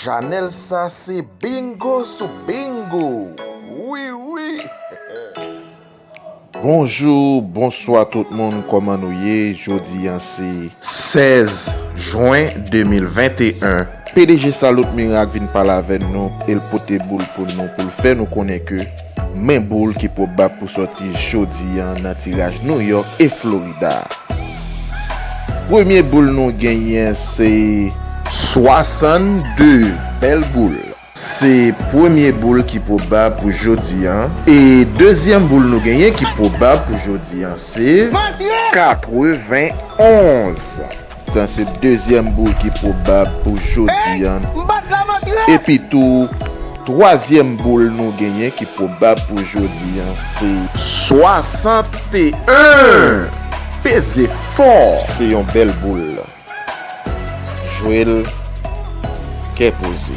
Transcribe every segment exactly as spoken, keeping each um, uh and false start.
Chanèl sa se bingo sou bingo. Wi, wi. Bonjou, bonswa tout moun, kòman nou ye? Jodi a se sèz jen de mil venteyen. P D G Salut Miracle vin pale avè nou, e l pote boul pou nou, pou l fè nou konnen ke men boul ki pwobab pou sòti jodi a nan tiraj New York e Florida. Premye boul nou genyen se swasannde, bèl boul. Se premye boul ki pwobab pou jodi a. E dezyèm boul nou genyen ki pwobab pou jodi a se katrevenn onz. Sa se dezyèm boul ki pwobab pou jodi a. Epi tou, twazyèm boul nou genyen ki pwobab pou jodi a se swasanteyen. Peze fò. Se yon bèl boul. Jwe l kè poze.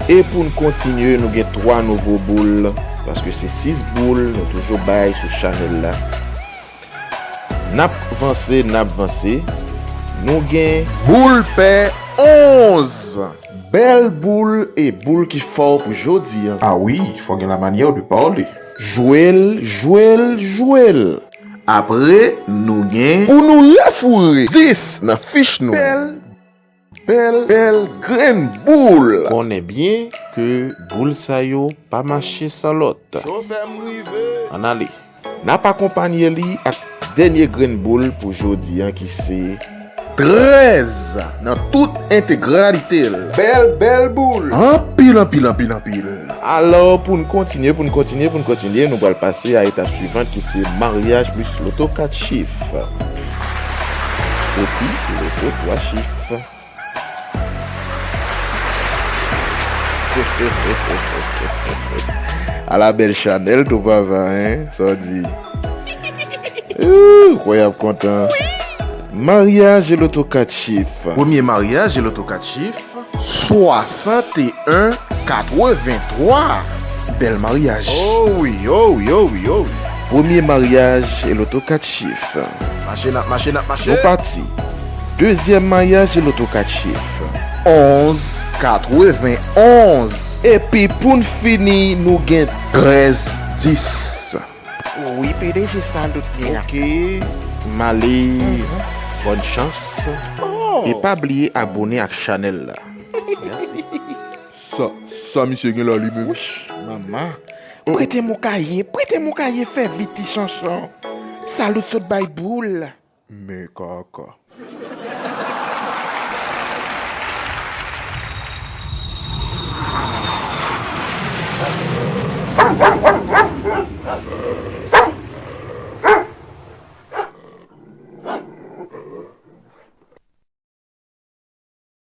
E pou n kontinye, nou gen twa nouvo boul, paske se sis boul nou toujou bay sou chanèl la. N ap vanse, n ap vanse. Nou gen boul pè onz. Bèl boul e boul ki fò pou jodi a. A wi, fò gen la manyè de pale. Jwe l, jwe l, jwe l. Apre, nou gen pou nou refoure dis nan fich nou. Bèl, bèl, bèl grenn boul. Konnen byen ke boul sa yo pa mache san lòt. Ann ale. N ap akonpanye li ak dènye grenn boul pou jodi a ki se trèz nan tout entegralite l. Bèl, bèl boul. Anpil, anpil, anpil, anpil. Alò, pou n kontinye, pou n kontinye, pou n kontinye, nou pral pase a etap swivan ki se maryaj plis loto kat chif. Epi, loto twa chif. Ala bèl chanèl tou papa, en? Sa w di? Ooh, kwè y ap kontan. Maryaj e loto kat chif. Premye maryaj e loto kat chif. Swasanteyen katrevenntwa. Bèl maryaj. Oh wi, oh wi, oh wi, oh wi. Premye maryaj e loto kat chif. Mache, n ap mache, n ap mache. Nou pati. Dezyèm maryaj e loto kat chif. Onz katrevenonz. Epi pou n fini, nou gen trèz dis. Wi, P D G Salut Miracle. Ok, m ale. Bòn chans. Oh. E pa bliye abone ak chanèl la. Mèsi. Sa, sa misye gen la li menm? Wouch, manman. Prete m yon kaye, prete m yon kaye, fè vit ti chonchon. Salut sot bay boul. Men kaka.